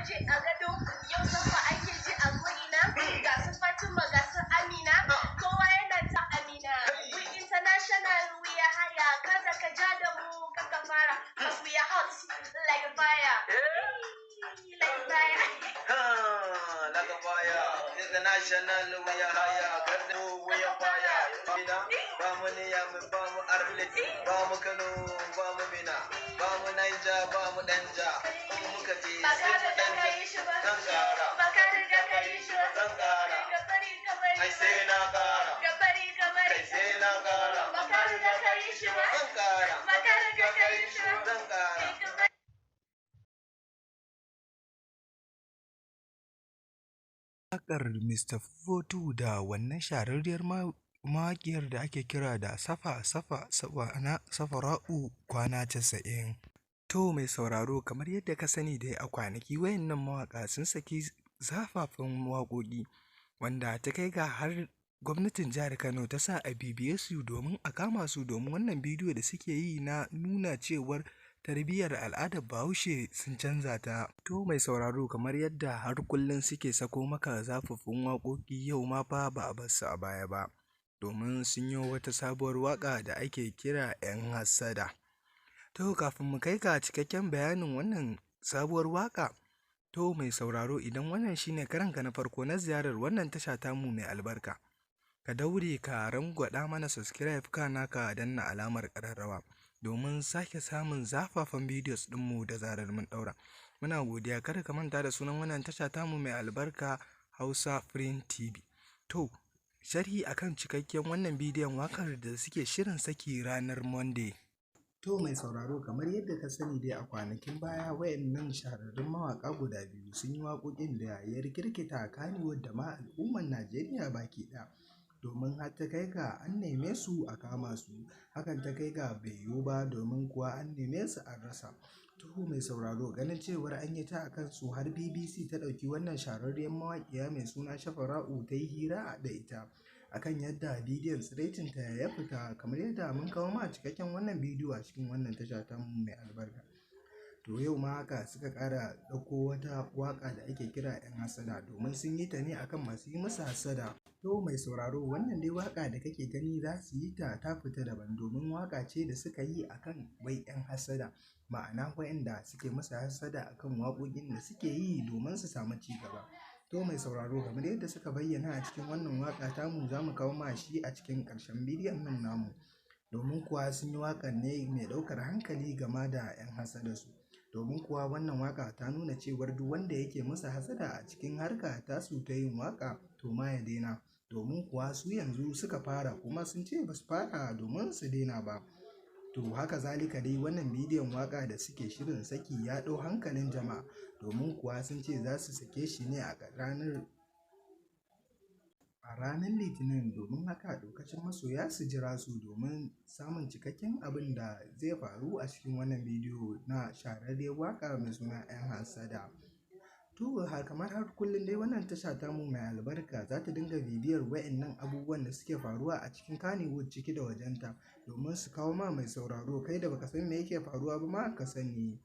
baje a gado. Yau Safa ake ji a ko'ina. Ga su Fatima, ga su Amina. Kowa yana ta Amina. We international, we are higher. Kada ka ja da mu kaka fara. 'Cause we are hot like fire. Like fire. Like a fire, international we are higher, kada we are fire. Mina, ba mu Niyami, ba mu Arlit, ba mu Kano, ba mu Mina, ba mu Naija, ba mu Danja. In muka je Ba ka sai mu riga dan ka yi shi ba. Zan kara, Ba ka riga ka yi shi ba. zan kara, Ka bari, ka bari. Ai sai na kara, Ka bari, ka bari. Kai sai na kara, Ba ka riga ka yi shi ba. Zan kara, Ba ka riga ka yi shi ba. Zan kara. Ka bari. Waƙar Mr. 442 da wannan shahararriyar mawaƙiyar da ake kira da Safa Safa Safara'u kwana 90. To mai sauraro, kamar yadda ka sani dai, a kwanaki wayannan mawaƙa sun saki zafafan waƙoƙi wanda ta kai ga har gwamnatin jihar Kano ta sa a bibiye su domin a kama su, domin wannan bidiyo da suke yi na nuna cewar tarbiyyar al'adar Bahaushe sun canza ta. To mai sauraro, kamar yadda har kullum suke sako maka zafafun waƙoƙi, yau ma fa ba a bar su a baya ba, domin sun yi wata sabuwar waƙa da ake kira 'Yan Hassada. To kafin mu kai ga cikakken bayanin wannan sabuwar waƙa, to mai sauraro, idan wannan shine karonka na farko na ziyarar wannan tasha tamu mai albarka, ka daure ka rangwaɗa mana subscribe, kana ka danna alamar ƙararrawa domin sake samun zafafan videos ɗinmu da zarar mun ɗaura. Muna godiya, kada ka manta da sunan wannan tasha tamu mai albarka, Hausa Print TV. To, sharhi akan cikakken wannan bidiyon waƙar da suke shirin saki ranar Monday. To mai sauraro, kamar yadda ka sani dai, a kwanakin baya wayannan shahararrun mawaƙa guda biyu sun yi waƙoƙin da ya rikirkita Kannywood da ma al'ummar Najeriya baki ɗaya, domin har ta kai ga an neme su a kama su. Hakan ta kai ga bai yiwu ba, domin kuwa an neme su an rasa. To mai sauraro, ganin cewar an yi ta a kansu, har BBC ta ɗauki wannan shahararriyar mawaƙiya mai suna Shafara'u ta yi hira da ita akan yadda bidiyon tsiraicinta ya fita, kamar yadda mun kawo ma cikakken wannan bidiyo a cikin wannan tasha tamu mai albarka. To yau ma haka suka ƙara ɗauko wata waƙa da ake kira 'Yan Hassada, domin sun yi ta ne akan masu yi musu hassada. To mai sauraro, wannan dai waƙa da kake gani za su yi ta, ta fita daban, domin waƙa ce da suka yi akan wai 'yan hassada, ma'ana waɗanda suke musu hassada akan waƙoƙin da suke yi domin su samu ci gaba. To mai sauraro, kamar yadda suka bayyana a cikin wannan waƙa tamu, za mu kawo ma shi a cikin ƙarshen bidiyon nan namu. Domin kuwa sun yi waƙar ne mai ɗaukar hankali game da 'yan hassadarsu. Domin kuwa wannan waƙa ta nuna cewar duk wanda yake musu hassada a cikin harka tasu ta yin waƙa, to ma ya daina. Domin kuwa su yanzu suka fara, kuma sun ce ba su fara domin su daina ba. To haka zalika dai, wannan bidiyon waƙa da suke shirin saki ya ɗau hankalin jama'a, domin kuwa sun ce za su sake shi ne a ranar Litinin. Domin haka ɗaukacin masoya su jira su domin samun cikakken abin da zai faru a cikin wannan bidiyo na shahararriyar waƙa mai suna 'Yan Hassada. To kamar har kullum dai, wannan tasha tamu mai albarka za ta dinga bibiyar wa'innan abubuwan da suke faruwa a cikin Kannywood, ciki da wajenta, domin su kawo ma mai sauraro, kai da baka san me yake faruwa ba ma ka sani.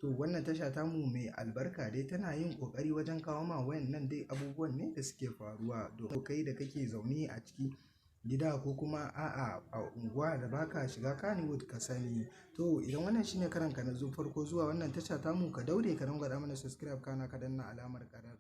To wannan tasha tamu mai albarka dai tana yin ƙoƙari wajen kawo ma wayannan dai abubuwan ne da suke faruwa, domin kai da kake zaune a ciki gida ko kuma a'a a unguwa da baka shiga Kannywood ka sani. To idan wannan shine karonka na farko zuwa wannan tasha tamu, ka daure ka rangwaɗa mana subscribe, kana ka danna alamar ƙararrawa.